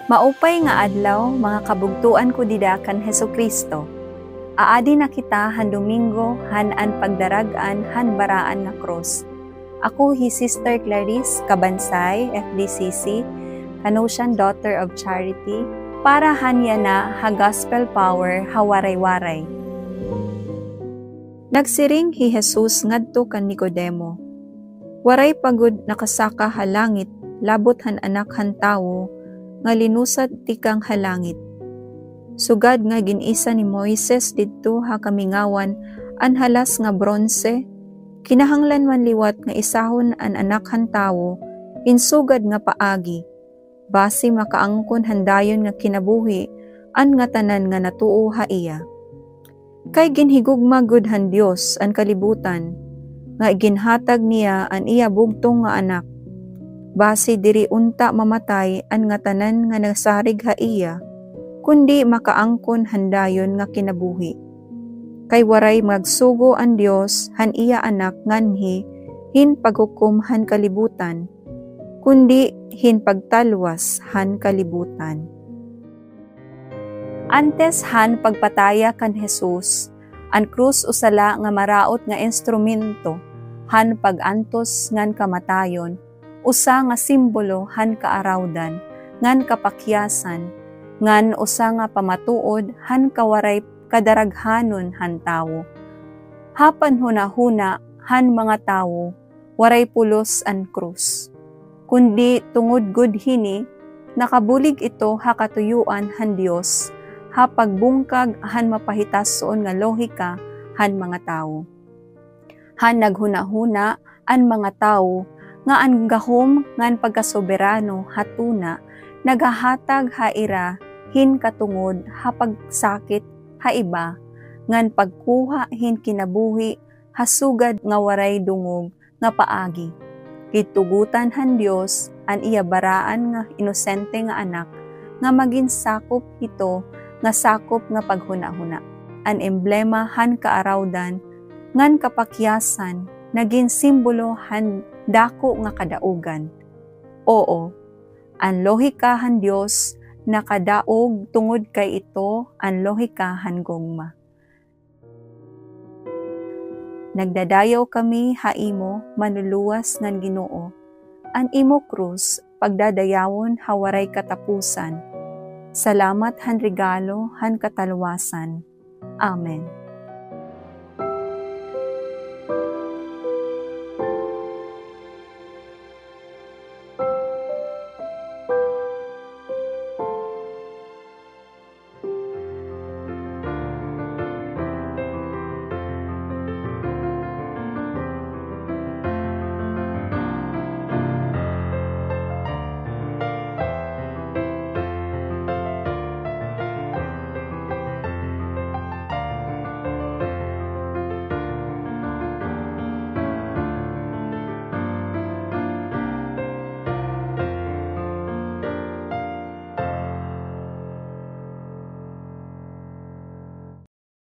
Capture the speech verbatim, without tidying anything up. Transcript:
Maupay nga adlaw, mga kabugtoan ko dida kan Jesucristo. Aadi na kita han Domingo han an pagdarag-an han baraan nga krus. Ako hi Sister Clarice Kabansay, F D C C, Canossian Daughter of Charity, para han yana ha Gospel Power ha Waray-Waray. Nagsiring hi Jesus ngadto kan Nicodemo, "Waray pa gud nakasaka ha langit labot han Anak han Tawo nga linusad tikang ha langit. Sugad nga gin-isa ni Moises didto ha kamingawan an halas nga bronse, kinahanglan man liwat nga isahon an Anak han Tawo hin sugad nga paagi, basi makaangkon han dayon nga kinabuhi an ngatanan nga natuo ha iya. Kay ginhigugma gud han Dios an kalibutan, nga iginhatag niya an iya bugtong nga Anak, basi diri unta mamatay an ngatanan nga nasarig ha iya, kundi makaangkon han dayon nga kinabuhi. Kay waray magsugo an Dios han iya Anak nganhi hin paghukom han kalibutan, kundi hin pagtalwas han kalibutan." Antes han pagpataya kan Jesus, an krus usa la nga maraot nga instrumento han pag-antos ngan kamatayon, usa nga simbolo han kaarawdan ngan kapakyasan, ngan usa nga pamatuod han kawaray kadaraghanon han tawo. Ha panhunahuna han mga tawo, waray pulos an krus. Kundi tungod gud hini, nakabulig ito ha katuyoan han Dios, ha pagbungkag han mapahitas-on nga lohika han mga tawo. Han naghunahuna an mga tawo nga an gahom ngan pagkasoberano ha tuna naghahatag ha ira hin katungod ha pagsakit ha iba, ngan pagkuha hin kinabuhi ha sugad nga waray dungog nga paagi. Gitugotan han Dios an iya baraan nga inosente nga Anak nga magin sakop hito nga sakop nga paghunahuna, an emblema han kaarawdan ngan kapakyasan, nagin simbolo han dako nga kadaogan. Oo, an lohika han Dios nakadaog tungod kay ito an lohika han gugma. Nagdadayaw kami ha imo, manluluwas ngan Ginoo. An imo krus pagdadayawon ha waray katapusan. Salamat han regalo han katalwasan. Amen.